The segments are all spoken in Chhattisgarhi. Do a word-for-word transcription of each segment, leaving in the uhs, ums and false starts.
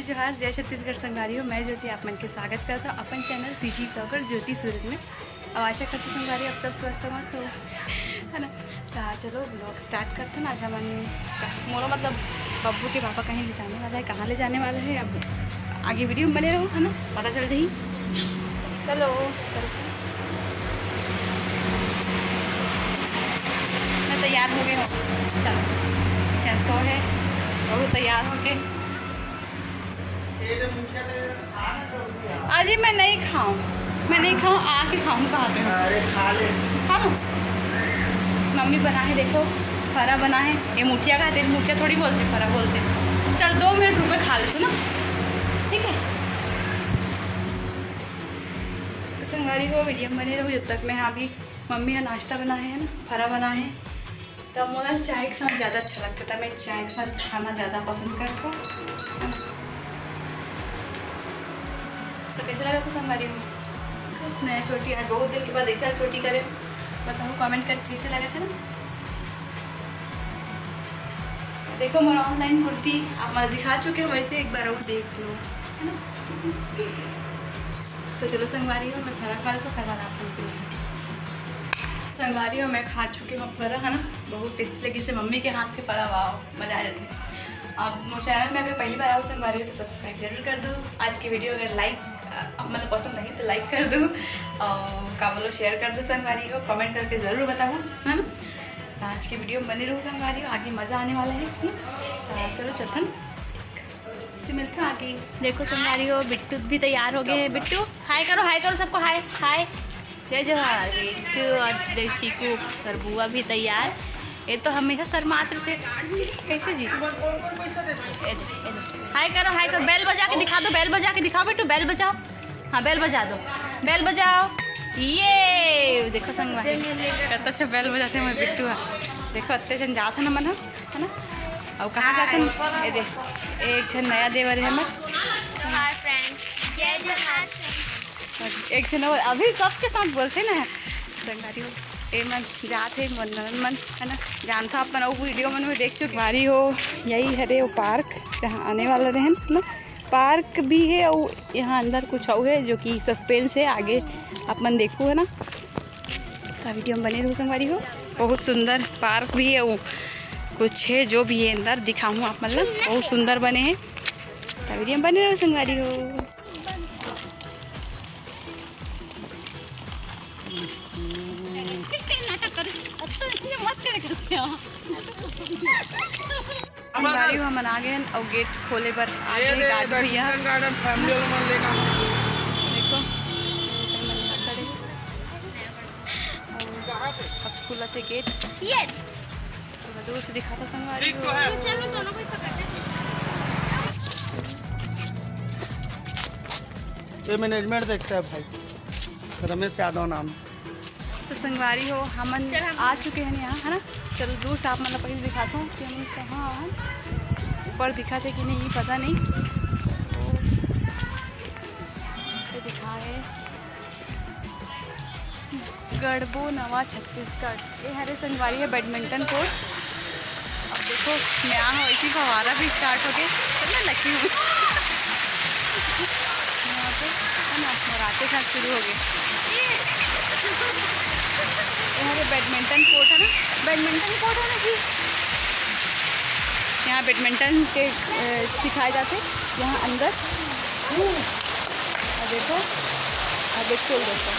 जोहार, जय छत्तीसगढ़ संगवारी हो। मैं ज्योति आप मन के स्वागत करता हूँ अपन चैनल सीजी ब्लॉगर ज्योति सूरज में। और आशा करती संगवारी आप सब स्वस्थ मस्त हो, है ना? तो चलो ब्लॉग स्टार्ट करते हैं ना। आज हमन मोला मतलब बब्बू के पापा कहीं ले जाने वाला है, कहाँ ले जाने वाला है, अब आगे वीडियो में बने रहो, है ना, पता चल जाही। चलो, चलो। मैं तैयार हो गई हूँ। चलो, चल सो है, बहू तैयार हो गए। अजी मैं नहीं खाऊँ, मैं नहीं खाऊँ, आके खाऊँ, कहा थे। अरे खा ले। खा लो। मम्मी बना है, देखो, फरा बना है। ये मुठिया खाते, मुठिया थोड़ी बोलते, फरा बोलते। चल दो मिनट रुक के खा लेते ना, ठीक है? तो संगवारी हो, वीडियो में बने रहो जब तक। मैं यहाँ अभी मम्मी का नाश्ता बना है ना, फरा बना है, तो मोला चाय के साथ ज़्यादा अच्छा लगता था। मैं चाय के साथ खाना ज़्यादा पसंद करता हूँ। तो कैसे लगा था संगवारी हो नया चोटी? आज बहुत दिन के बाद ऐसा चोटी करे, बताओ कमेंट करके कैसे लगा था ना। देखो मोर ऑनलाइन कुर्ती आप मैं दिखा चुके हो, वैसे एक बार और देख लो, है ना? तो चलो संगवारी हो, मैं फरा खा लेता हूँ, फरा आप हमसे मिलते हैं। संगवारी हो, मैं खा चुकी हूँ फरा, है ना, बहुत टेस्टी लगी से मम्मी के हाथ के फरा। वाह, मज़ा आ जाते हैं। अब मोर चैनल में अगर पहली बार आओ संगवारी हो तो सब्सक्राइब जरूर कर दो। आज की वीडियो अगर लाइक मतलब पसंद आई तो लाइक कर दो, और का बोलो, शेयर कर दो संगवारी हो, कमेंट करके ज़रूर बताओ, है ना? तो आज की वीडियो में बने रहो संगवारी हो, आगे मज़ा आने वाला है, है ना? तो चलो चलथन, से मिलते हैं आगे। देखो संगवारी हो, बिट्टू भी तैयार हो गए हैं। बिट्टू हाय करो, हाय करो सबको, हाय हाय। जय जोहार। बिट्टू और दे चीकू और बुआ भी तैयार। ये तो हमेशा शर्मात रहिथे। कैसे जी? ए दे, ए दे। हाय करो, हाय करो, बेल बजा के दिखा दो, बेल बजा के दिखाओ बिट्टू, बेल बजाओ। हाँ, बेल बजा दो, बेल बजाओ। ये देखो संगवारी, कतना अच्छा बेल बजाथे मोर बिट्टू हा। देखो, अत्ते झन जात हे ना मन हा, है ना? अउ कहाँ जात हे? ये दे, एक झन नया देवर हे हमर। हाय फ्रेंड्स, जय जोहार। एक झन और, अभी सबके साथ बोलथे ना संगवारी हो। ए मन जात हे, मोर ननद मन, है ना? जानथो आप मन, अउ वीडियो मन में देख चुके। संगवारी हो, यही हरे वो पार्क, जहाँ आने वाला रहेन ना। पार्क भी हे अउ यहाँ अंदर कुछ अउ हे, जो कि सस्पेंस हे, आगे आप मन देखहू, है ना? तो वीडियो में बने रहू संगवारी हो। बहुत सुंदर पार्क भी हे अउ कुछ हे, जो भी हे अंदर दिखाहूँ आप मन ला। बहुत सुंदर बने हे, तो वीडियो में बने रहू संगवारी हो। नाटक कर, अब तो इसमें मत करे करते हो। संगवारी हो, हमन आ गए हन अउ गेट खोले बर आ गए गार्ड भैया। गार्डन फैमिली वाला मन लेना। देखो, ये तो मन खड़े हे। अउ अब खुलत हे गेट। ये थोड़ा दूर से दिखाता संगवारी हो। चलो, दोनों को ही पकड़ते हैं। ये मैनेजमेंट देखता है भाई, रमेश यादव नाम। तो संगवारी हो, हमन चल, हम आ चुके हैं यहाँ, है ना? चलो दूर से आप मन ला पहले दिखाता हूँ कि हमन कहाँ आए हैं। ऊपर दिखाथे कि नहीं, पता नहीं। तो दिखा है गढ़बो नवा छत्तीसगढ़। ये हरे संगवारी हे बैडमिंटन कोर्ट। अब देखो, मैं आ हूँ, इसी फवारा भी स्टार्ट हो गए, तो मैं लकी हूँ। यहाँ पे है ना, नवरात्रे साथ शुरू हो गए। ये हरे बैडमिंटन कोर्ट है ना, बैडमिंटन कोर्ट है ना जी। यहाँ बैडमिंटन के अ, सिखाए जाते यहाँ अंदर। और देखो, और देखो, देखो।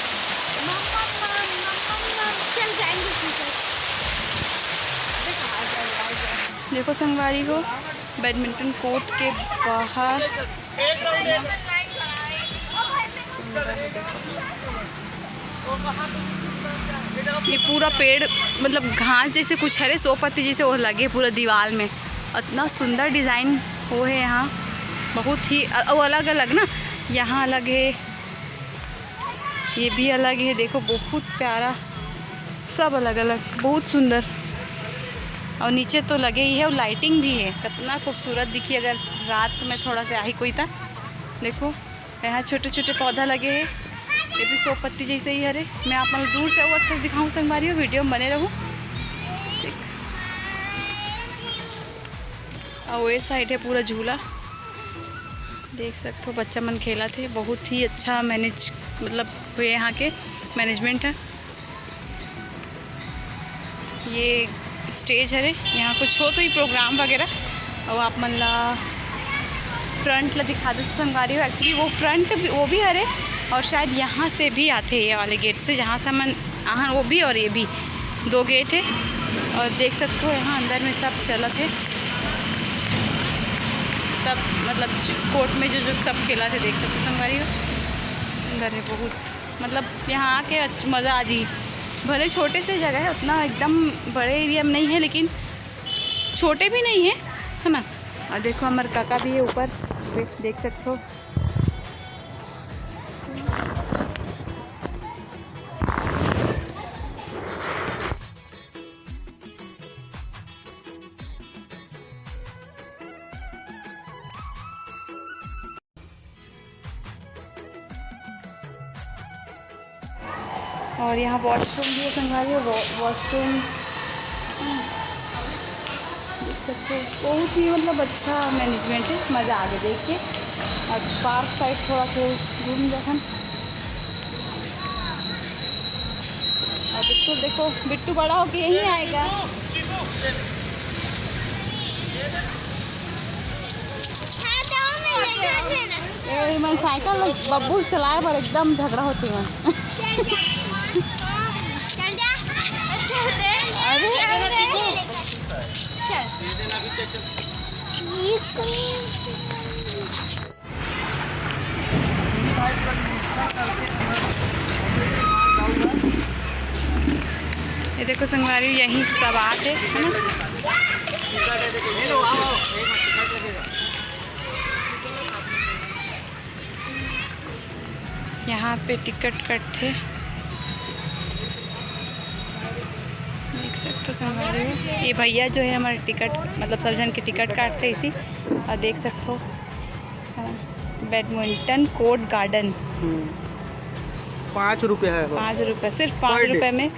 चल जाएंगे पीछे। देखो, आ जाओ, आ जाओ। देखो संगवारी हो, बैडमिंटन कोर्ट के बाहर सुंदर है, देखो। ये पूरा पेड़ मतलब घास जैसे कुछ हरे, सो पत्ती जैसे वो लगे पूरा दीवार में। इतना सुंदर डिज़ाइन वो है यहाँ, बहुत ही अ-, वो अलग अलग ना, यहाँ अलग है, ये भी अलग है। देखो बहुत प्यारा, सब अलग अलग, बहुत सुंदर। और नीचे तो लगे ही है और लाइटिंग भी है, कितना खूबसूरत दिखी अगर रात में थोड़ा सा आई कोई तो। देखो यहाँ छोटे छोटे पौधा लगे हैं, ये भी सो पत्ती जैसे ही हरे। मैं आप मन दूर से वो अच्छा से दिखाऊँ संगवारी हो, वीडियो में बने रहू। ठीक, और ये साइड है पूरा झूला। देख सकथो, बच्चा मन खेलत हे, बहुत ही अच्छा मैनेज, मतलब, हुए यहाँ के मैनेजमेंट है। ये स्टेज हरे, यहाँ कुछ हो तो ही प्रोग्राम वगैरह। और आप मन ला फ्रंट ला दिखा दे तो संगवारी हो, एक्चुअली वो फ्रंट भी, वो भी हरे, और शायद यहाँ से भी आते हैं, ये वाले गेट से, जहाँ से हमन आहा, वो भी और ये भी दो गेट है। और देख सकते हो, यहाँ अंदर में सब चलत है, सब, मतलब, कोर्ट में जो जो सब खेलत है, देख सकते हो संगवारी हो। अंदर है बहुत, मतलब, यहाँ आके अच्छ-, मज़ा आ जी। भले छोटे से जगह है, उतना एकदम बड़े एरिया में नहीं है, लेकिन छोटे भी नहीं है, है ना। और देखो, हमारे काका भी है ऊपर, देख सकते हो। और यहाँ वॉशरूम भी है संगवारी, वॉशरूम देख सकते हो, बहुत ही, मतलब, अच्छा मैनेजमेंट है। मज़ा आ गया देख के। और पार्क साइड थोड़ा सा घूम जाथन। और बिट्टू देखो, बिट्टू बड़ा होके यहीं आएगा। ए, मन साइकिल बब्बू चलाए बर एकदम झगड़ा होती मन। अरे, ये देखो संगवारी, यहीं सब आते है ना। यहाँ पे टिकट कटथे, देख सकते हो संगवारी हो। ये भैया जो है हमारे टिकट, मतलब, सब जन के टिकट काटते इसी। और देख सकते हो, हाँ, बैडमिंटन कोर्ट गार्डन। हम्म। पाँच रुपया है बस। पाँच रुपये, सिर्फ पाँच रुपये में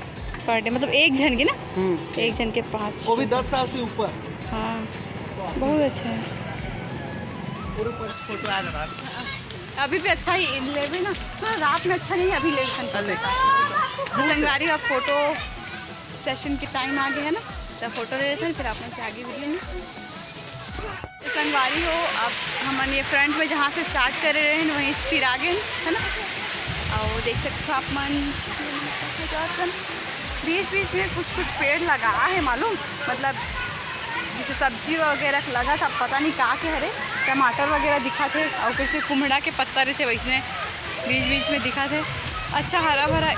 पर डे, मतलब, एक जन की ना। हम्म। एक जन के पाँच। वो भी दस साल से ऊपर। हाँ, बहुत अच्छा है। पूरे पर फोटो आ रहा है। अभी भी अच्छा ही लेबे ना, तो रात में अच्छा नहीं है, अभी ले लेथन। संगवारी, अब फोटो सेशन के टाइम आ गया है ना, तो फोटो ले लेथन, फिर आप मन से आगे वीडियो में। तो संगवारी हो, अब हमन ये फ्रंट में जहाँ से स्टार्ट करे रहे हैं, वहीं से फिर आगे, है ना। और देख सकते हो आप मन, बीच बीच में कुछ कुछ पेड़ लगा है मालूम, मतलब, जैसे सब्जी वगैरह लगा था, पता नहीं का के हरे, टमाटर वगैरह दिखा थे, और कैसे कुम्हड़ा के पत्ता रहते, वैसने बीच बीच में दिखा थे। अच्छा हरा भरा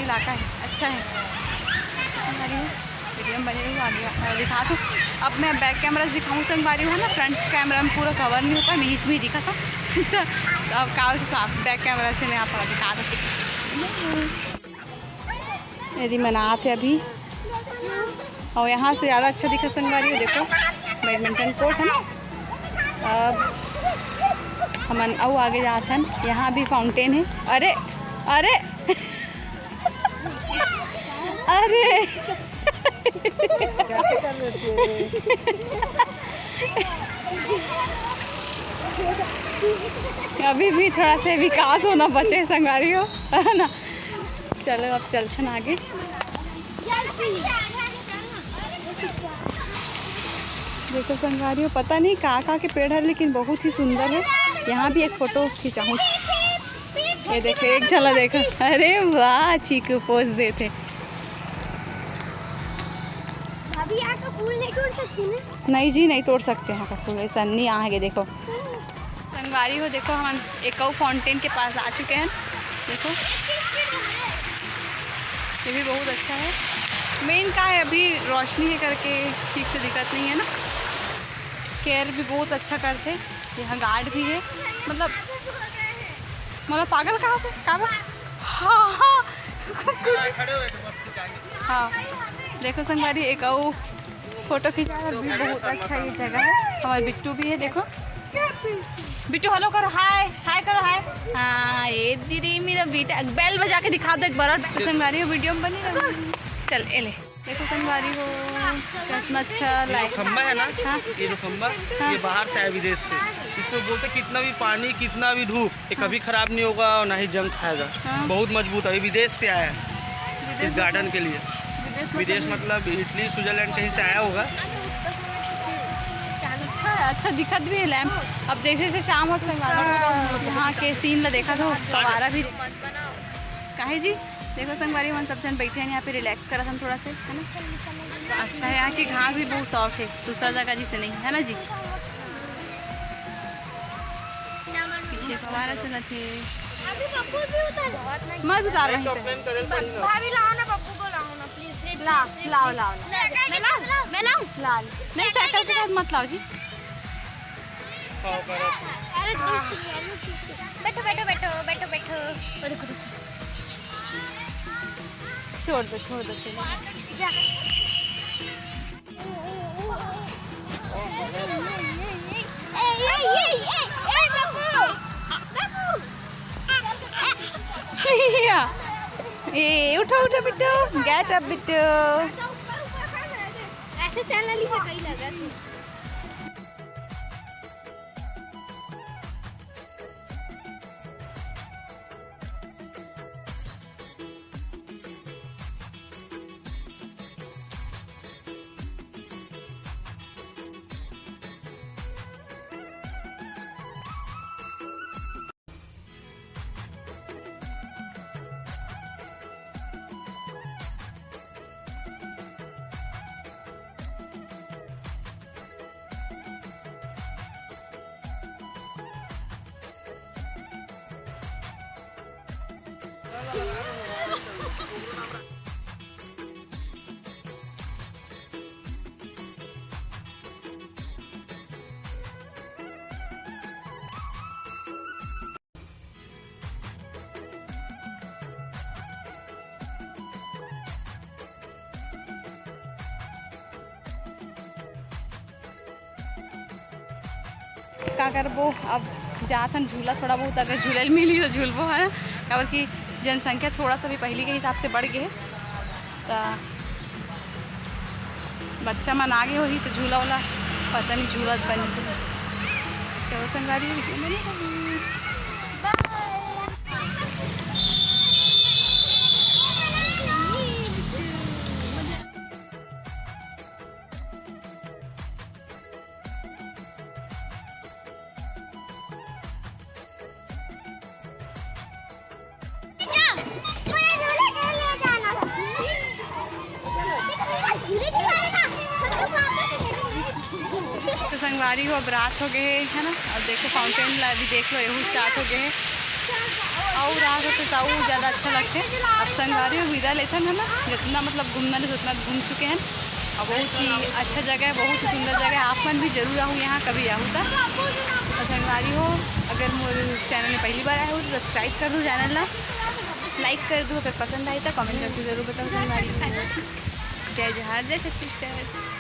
इलाका है, अच्छा है। वीडियो में बने रहो, आगे, अ, दिखा दो। अब मैं बैक कैमरा से दिखाऊँ संगवारी हो ना, फ्रंट कैमरा में पूरा कवर नहीं होता, बीच में ही दिखा था। तो अब काल से साफ बैक कैमरा से मैं आप दिखा दो। यदि मनात है अभी, और यहाँ से ज़्यादा अच्छा दिखा संगवारी हो, देखो, बैडमिंटन कोर्ट है ना। अब हमन अउ आगे जात हन, यहाँ भी फाउंटेन है। अरे, अरे, अरे, अभी भी थोड़ा सा विकास होना बचे, संगवारी हो, है ना। चलो, अब चलथन आगे। देखो संगवारी हो, पता नहीं का का के पेड़ है, लेकिन बहुत ही सुंदर है। यहाँ भी एक फोटो खिंचाऊँ। ये देखो, एक झला देखो। अरे वाह, चीकू पोज देथे। भाभी, यहाँ का फूल नहीं तोड़ सकती ना? नहीं जी, नहीं तोड़ सकते यहाँ का फूल, ऐसा नहीं आगे। देखो संगवारी हो, देखो, हम एक और फाउंटेन के पास आ चुके हैं। देखो, ये भी बहुत अच्छा है। मेन का है, अभी रोशनी है करके ठीक से दिखत नहीं है ना। केयर भी बहुत अच्छा करते, यहाँ गार्ड भी है, मतलब, मतलब, पागल कहाँ पे, कहाँ पे? हाँ, हाँ। हाँ, देखो संगवारी, एक और फोटो खींचा है, भी बहुत अच्छा ये जगह है। हमारे बिट्टू भी है, देखो, बिट्टू हेलो करो, हाय, हाय करो, हाय। हाँ, ये दीदी मेरा बेटा, बेल बजा के दिखा दो एक बार। और तो संगवारी हो, वीडियो में बनी रहो। चल, ए ले। देखो संगवारी हो, कितना अच्छा ये जो लाइट। खंबा है ना, हाँ। ये जो खंबा, हाँ। ये बाहर से आया विदेश से। तो बोलते कितना भी पानी, कितना भी धूप, ये कभी खराब नहीं होगा और ना ही जंग खाएगा। हाँ। बहुत मजबूत है, अभी विदेश से आया है विदेश इस गार्डन के लिए। विदेश मतलब विदेश मतलब इटली, स्विट्जरलैंड कहीं से आया होगा। अच्छा है, अच्छा दिखत भी है लैंप। अब जैसे जैसे शाम होत संगवारी, यहाँ के सीन ला देखा तो फवारा भी। काहे जी? देखो संगवारी मन सब जन बैठे हैं यहाँ पे, रिलैक्स करत हन थोड़ा से, है ना? अच्छा है, यहाँ की घास भी बहुत सॉफ्ट है, दूसरा जगह जैसे नहीं है ना जी। पीछे फवारा चलत है। मत उतार वहीं पे। भाभी लाओ ना पप्पू को, लाओ ना प्लीज। ला, लाओ, लाओ, लाओ। मैं लाऊं? मैं लाऊं? ला ले। नहीं, साइकिल के साथ मत लाओ जी। अरे बैठो, बैठो, बैठो, बैठो, बैठो। अरे रुको, रुको। छोड़ दो, छोड़ दो, छोड़ दो। जा। ए, उठो, उठो बिट्टू, गेट अप बिट्टू। ऐसे चैनल ही से कहीं लगा तू। का करबो, अब जात हन झूला, थोड़ा बहुत अगर झूले ल मिली तो झूलबो, है ना? काबर कि जनसंख्या थोड़ा सा भी पहली के हिसाब से बढ़ गए, तो बच्चा मन आगे होही तो झूला वाला पता नहीं झूलत बनी। चलो संगवारी, वीडियो में बने रहो। तो संगवारी हो, अब रात हो गए है ना, अब देखो फाउंटेन ला भी देख लो, यहू स्टार्ट हो गए है। और रात होते तो और ज़्यादा अच्छा लगते। अब संगवारी हो विदा लेथन है ना, जितना मतलब घूमना ले उतना घूम चुके हैं। और बहुत ही अच्छा जगह है, बहुत ही सुंदर जगह है। आप मन भी जरूर आहू यहाँ कभी आहू तो। और संगवारी हो, अगर मोर चैनल में पहली बार आए हो तो सब्सक्राइब कर दो चैनल ला, लाइक कर दो, अगर पसंद आई तो कमेंट करके जरूर बताओ संगवारी हो। जय जोहार, जय छत्तीसगढ़।